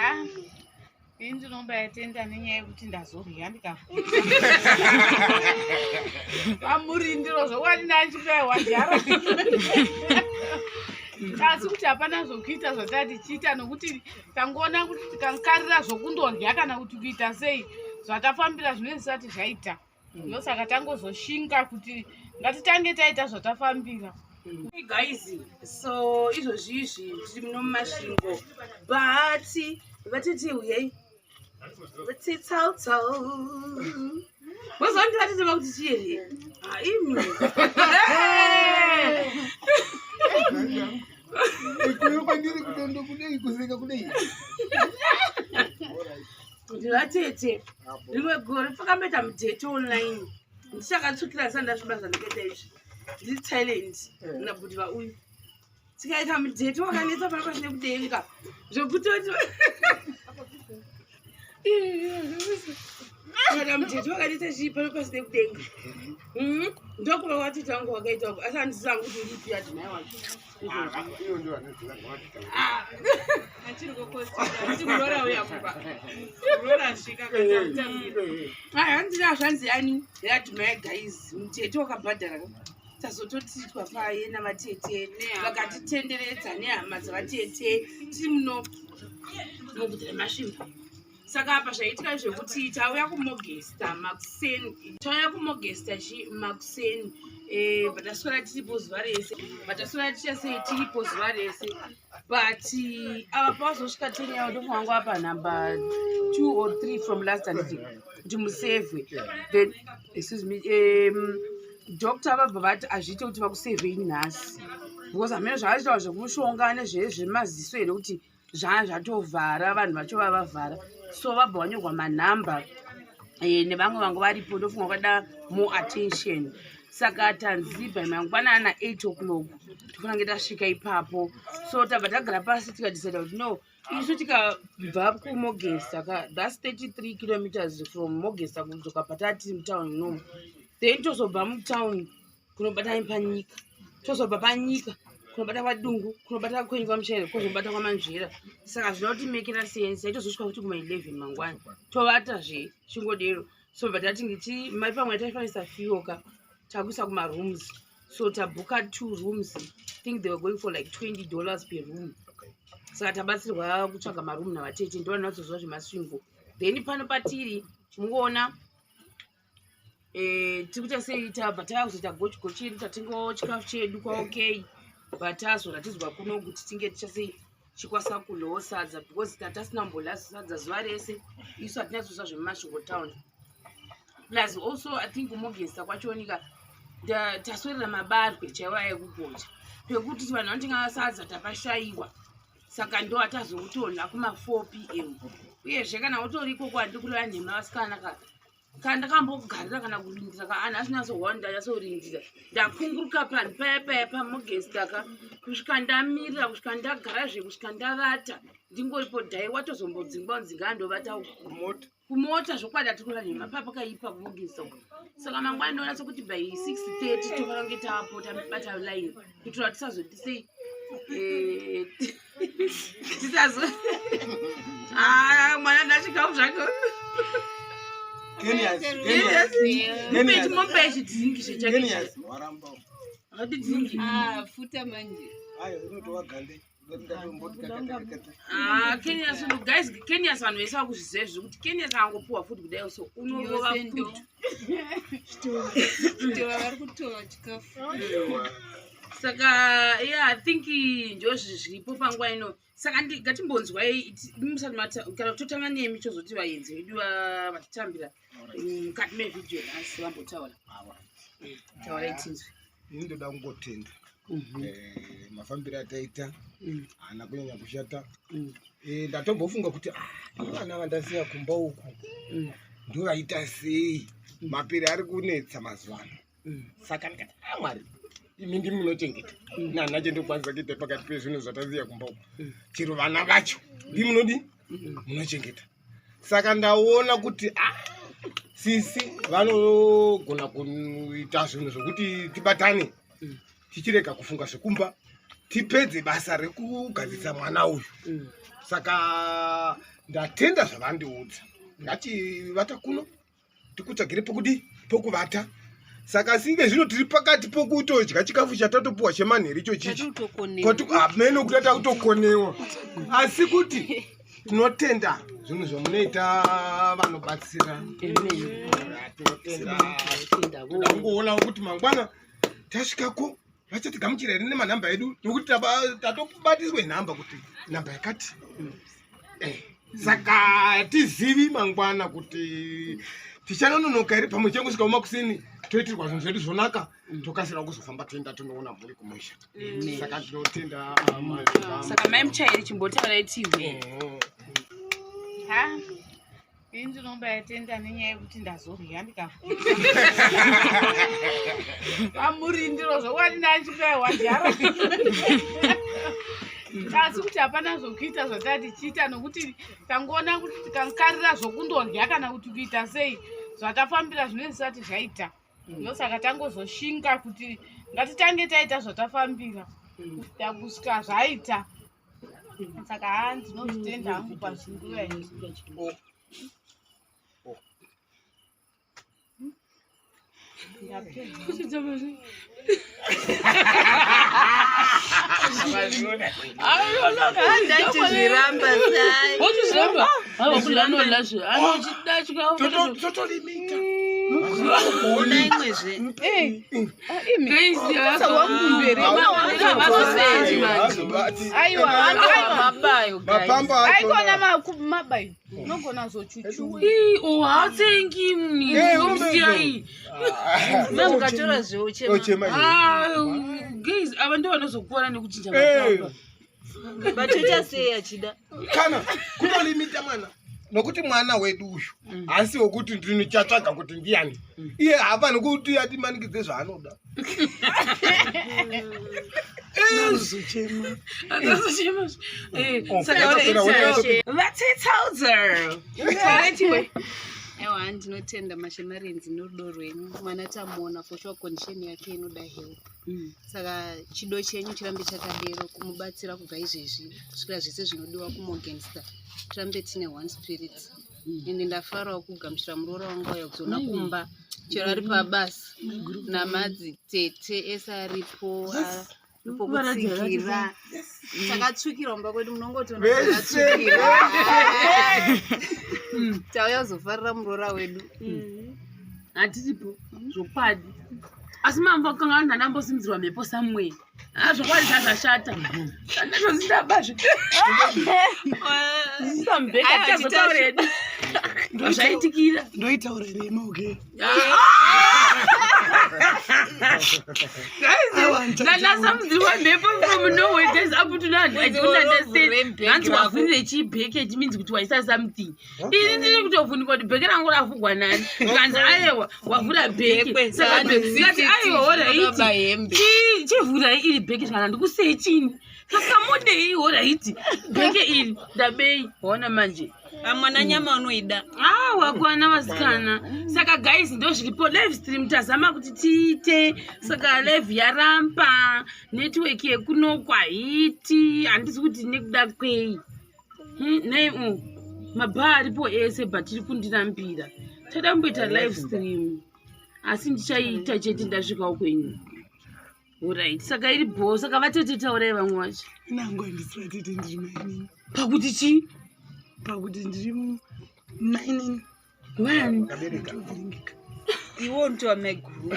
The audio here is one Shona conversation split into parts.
Ha, ini ndinombayatenda nenyaya yekuti ndazorya ndikafuta pamurindiro zvokwadi ndachibaiwa jara, asi kuti hapana zvokuita zvatati tichiita, nokuti tangoona kuti tikankarira zvokundorya kana kuti kuita sei, zvatafambira zvinenge zvisati zvaita. Ndosaka tangozoshinga kuti ngatitange taita zvatafambira. Hey guys, so izvozvi izvi tiri muno muMasvingo, but vatiti uyei, vati tsautsau mozondira titema kuti chiyeri imi. Ikuyo kwandiri kudondo kudei, kuseka kudei. Ndivatete, rimwe gore pakamboita mudhete online, ndichakatsvukira sani, ndasviba zvandakaita izvi, ndiri Thailand nabhuti vauyu, tikaita mudhete wakanetsa pano pasi nekudenga, zvekutoti kana mudhete wakanetsa chii pano pasi nekudenga. Ndokuva watete wangu wakaita uko, asi handisisangu kuti uripi adzimai wacho. Iyo ndio anoziva zvawatita. Achiri kokosti muroora uya kuba muroora asvika akatambira. Handina zvanzi yani yadhumai guys, mutete wakabhadhara, tazototitwa paye navatete vakatitenderedza nehama dzavatete, tiri muno muguta reMasvingo. Saka apa zvaitika zvekuti tauya kuMogesta makuseni, tauya kuMogesta chi makuseni, but taswera tiripo zuva rese, but taswera tichasei tiripo zuva rese, but ava pavazosvika 10 yavo, ndofunga vangu apa number two or three from last, handiti, kuti musevhwe. Then, excuse me, doctor vabva vati hazviite kuti vakusevhei nhasi, because hamene zvavaitaura zvekumushonga nezvezvemaziso here, kuti zvaa zvatovhara, vanhu vacho vavavhara. So vabva vanyorwa manhamba nevamwe vangu varipo, ndofunga kwada more attention. Saka tanzi by mangwanana 8 o'clock tofanira kunge tasvika ipapo. So tabva tagara pasi tikadecida kuti no, isu tikabva kuMogesta ka, that's 33 kilometers from Mogesta kudzoka patati mutown munomu, then tozobva mutown kunobata panyika, tozobva panyika kunobata kwadungu, kunobata kwenyu kwamuchairo, kozobata kwamanzvera. Saka zvinoda kuti mekera sense, yaitozosvika kuti kuma11 mangwana tovatazve chingodero. So bva tati ngiti mari pamwe yataifanisa fiyoka takuisa kumarooms. So tabhuka two rooms, think they were going for like $20 per room. Saka tabatsirwa kutsvaga maroom navatete, ndovanatsoziva zveMasvingo. Then pano patiri mungoona tiri kuita sei, tabva tava kuzoita gochi chedu, tatengawo chikafu chedu kwaOK, but tazoratidzwa kuno kuti tinge tichasei chikwanisa kudyawo sadza, because tatasina kumbodya sadza zuva rese isu, hatinatsoziva zvemuMasvingo town. Plus also I think kuMogesta kwachonika taswerera mabarwe chaiwo ayekugocha, pekuti vanhu vanotenga sadza tapashayiwa. Saka ndo atazokutodya kuma4 p.m. Uyezve kana utori ikoko, handi kureva nhema vasikana ka, kana ndakambogarira kana kurindira ka, anhu asina ndanyatsorindira, ndakunguruka panhu paya paya paMogesta ka, kusvika ndamirira, kusvika ndagarazve, kusvika ndavata ndingoripo, dhai watozombodzingwa kunzi ngaandovata Kumota. Kumota. Zvokwadi hatiri nhema, pa pakaipa kuMogesta uko. Saka mangwana ndinoona sekuti by 6:30 tofanira kunge tapo tabata line, kuitira kuti tisazoti sei, tisazo Ah, mwana ndachikafu zvake. Genius. Mupe chidhingi zvechake. Genius. Waramba. Hadi dhingi. Ah, futa manje. Ayo inotova gande. Ndatomboti kata. Ah, Kenias uno guys, Kenias vanhu vese vakuzviziva izvi kuti Kenias angopuwa futi kudai so unorova Yose ndo. futi. Tova vari kutova chikafu. Saka yeah, I think ndozvi zviripo panguva ino. Saka ngatimbonzwai musati kana totanga nemi, tozoti vaenzi vedu vatitambira mukati mevhidhiyo nhasi vambotaura. Taurai tinzwe. Ini ndoda kungotenda. Mafambiro ataita haana kunyanya kushata. Ndatombofunga kuti ah, vana vandasiya kumba uku ndovaita sei, mapere ari kunetsa mazuva ano. Saka ndikati, ah, Mwari, imi ndimi munochengeta, nana chendokwanisa kuita pakati pezvinhu zvatasiya kumba uku, chero vana vacho ndimi munodi munochengeta. Saka ndaona kuti ah, sisi vanogona kuita zvinhu zvokuti tibatane, tichirega kufunga zvekumba, tipedze basa rekugadzirisa mwana uyu. Saka ndatenda zvavandiudza, ngativata kuno tikutsvagire pokudi pokuvata. Saka singe zvino tiri pakati pokutodya chikafu chatatopuwa chemanheru icho chichi ameno kuti takutokonewa, asi kuti tinotenda zvinhu zvamunoita vanobatsira. Tinotenda, tinoda kuti mangwana tasvikako vachatigamuchira here nemanhamba edu, nokuti tatobatiswe nhamba kuti nhamba yakati. Saka tizivi mangwana kuti tichanononoka here, pamwe chengosvika mumakuseni toitirwa zvinhu zvedu zvonaka, tokasira kuzofamba toenda tonoona mhuri kumusha. Saka tinotenda. Saka mai muchairi, chimbotaurai tihwe. Ha, ini ndinombayatenda nenyaya yekuti ndazorya ndikafuta pamurindiro. Zvokwadi ndachibaiwa jara, asi kuti hapana zvokuita zvatati tichiita, nokuti tangoona kuti tikankarira zvokundorya kana kuti kuita sei, zvatafambira zvinenge zvisati zvaita. Ndosaka tangozoshinga kuti ngatitange taita zvatafambira kusvika zvaita. Saka ha, ndinozvitenda hangu pazvinguva izvi. Ndapedza. Ndachizviramba sai. Wachizviramba? Aiwa, kulanolazve anochida chikafu. Totolimita. Ona imwezve. Guys, Aiwa, aiwa. Mabayo. Mapambo. Aikona mabayo unogona zochuchuwa. Haatsengi. Eh, Musiyai. Mamukatora zveochema. Ochema. Guys, ava ndo vanozokuwana nekuchinja Eh. mapamba. Batoita sei achida? Kana kutolimita mwana, nokuti mwana wedu uyu hasi wekuti ndinochatsvaga kuti ndiani iye, haafani kuti atimanikidze zvaanoda. Uzochema. Akazochema. Oh, Saka vatetsauzer tauretiwe. Aiwa, ndinotenda mashemarenzi nerudo rwenyu. Mwana tamuona, for sure condition yake inoda help, saka chido chenyu chirambe chakadero kumubatsira kubva izvezvi kusvikira zvese zvinodiwa kuMorgenster. Tirambe tine one spirit, ende ndafarawo kugamuchira muroora wangu auya kuzoona kumba, chero ari pabasa namadzitete ese aripo aripo kutsigira. Takatsvukira mumba kwedu, munongotoona. Vese. Takatsvukira, tauya kuzofarira muroora wedu. Hatiripo zvokwadi, asi mambo kanga ndandambosimudzirwa mhepo somewhere. Ah, zvokwadi zvazvashata, ndandazozindabazve Aiwa, tichazotaura hedu zvaitikira. Ndoitaura here mauke? Ndanasamudzirwa mhepo from nowhere, guys. Up to now I don't understand. Hanzi wavhurire chibheke, it means kuti waisa something. Ini ndiri kutovhunika kuti bheke rangu ravhurwa nani. Kanzi aiwa, wavhura bheke, saka ndikati aiwa, alright, chivhurai iri bheke zvakana, ndikusei chini, saka mudei? Alright, bheke iri ndabei, waona manje. Mwana nyama unoida. Ah, wakwana vasikana. Saka guys, ndo zviripo. Live stream tazama kuti tiite, saka live yarampa, network yekuno kwaiti handisi kuti nekuda kwei. Nei mabhaa aripo ese, but tiri kundirambira. Tada kumboita live stream, asi ndichaiita chete ndasvikawo kwenyu. Alright, saka iri bho. Saka vatete, taurai vamwe vacho. Nangu handisi vatete, ndiri mainini. Pakuti chii? Pakuti ndiri mainini. Wani? Tovhiringika. Iwe unotova maiguru.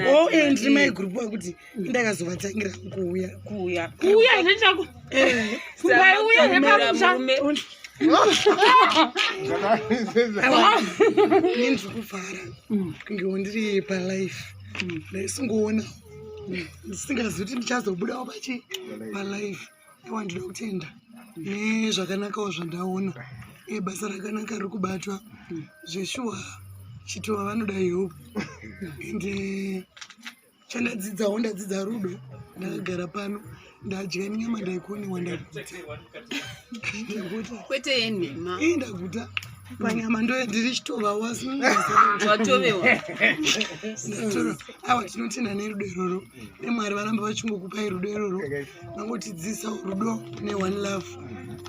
O, e ndiri maiguru pakuti ndakazovatangira kuuya. Kuuya. Kuuya here chako? Eh. Kungaiuya here pamusha? Murume. Ini ndiri kufara kungewo ndiri palive. Ndaisingoona ndisingazivi kuti ndichazobudawo pachi palive. Aiwa, ndinoda kutenda nezvakanakawo zvandaona. Basa rakanaka riri kubatwa zveshuwa. Chitova vanoda help, ende chandadzidzawo, ndadzidza rudo. Ndakagara pano, ndadya nyama, ndaikoniwa, ndaguta, ndaguta. Kwete yenhema. Ii, ndaguta panyama, ndo ndiri chitovawo, asi Watovewa. Aiwa, tinotenda nerudo iroro, neMwari varamba vachingokupai rudo iroro, vangotidzidzisawo rudo neone love.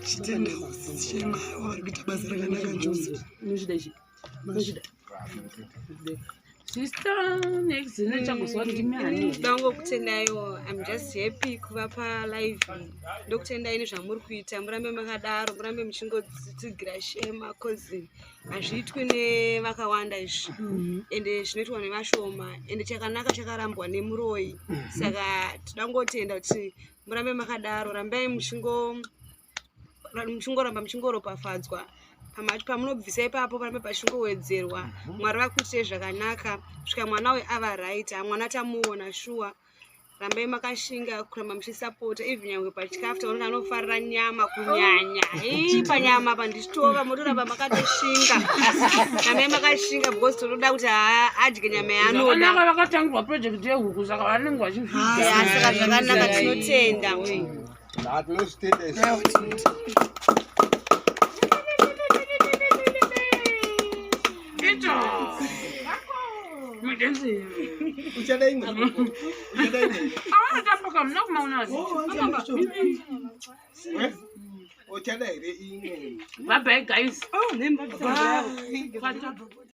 Chitenda Shema vari kuita basa rakanaka chose. Unozvida ichi? Unozvida? Sister next nechagozwa ndimi hani. Ndangokutendaiwo, I'm just happy kuva palive. Ndokutendai nezvamuri kuita, murambe makadaro, murambe muchingotsigira Shema, cause hazviitwi nevakawanda izvi, ende zvinoitwa nevashoma, ende chakanaka chakarambwa nemuroyi. Saka toda ngotenda kuti murambe makadaro, rambai muchingoramba muchingoropafadzwa. Pamunobvisa ipapo parambe pachingowedzerwa. Mwari vakuitirei zvakanaka kusvika mwana uyu ava right. Mwana tamuona shuwa. Rambai makashinga kuramba muchisapota, even nyangwe pachikafu taona anofarira nyama kunyanya. Ii, panyama apa ndichitova motoramba makatoshinga. Rambai makashinga because tinoda kuti adye nyama yaanoda. Zvakanaka, vakatangirwa project yehuku, saka vanenge vachizviita. Ya, saka zvakanaka, tinotenda. Tinozvitenda izvi. Ito. Mudenzi. Uchada imwe, uchada imwe. Avanotambuka muna kumaona. Eh? Uchada here imwe? Bye bye guys. Bye.